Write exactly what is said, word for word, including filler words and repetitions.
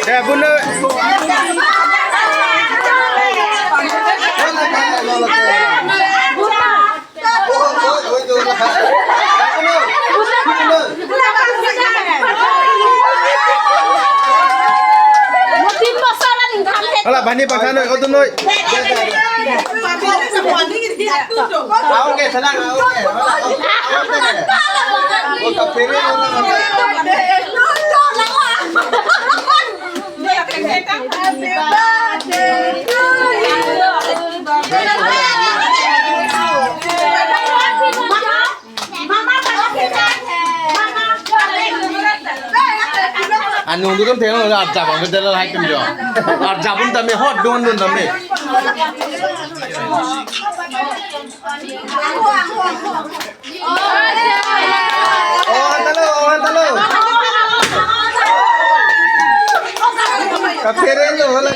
Ya, bunu. Hala, bani pathan noi, kodun noi. Aung ke, senang, aung ke. Aung ke. Oh, kaphere, aung ke. Anung dudum theng lo, arjap ang betul hai tum jo. Arjap pun tame hot don don tame. Oh, hantalo, oh, hantalo. Kaphere lo, hala.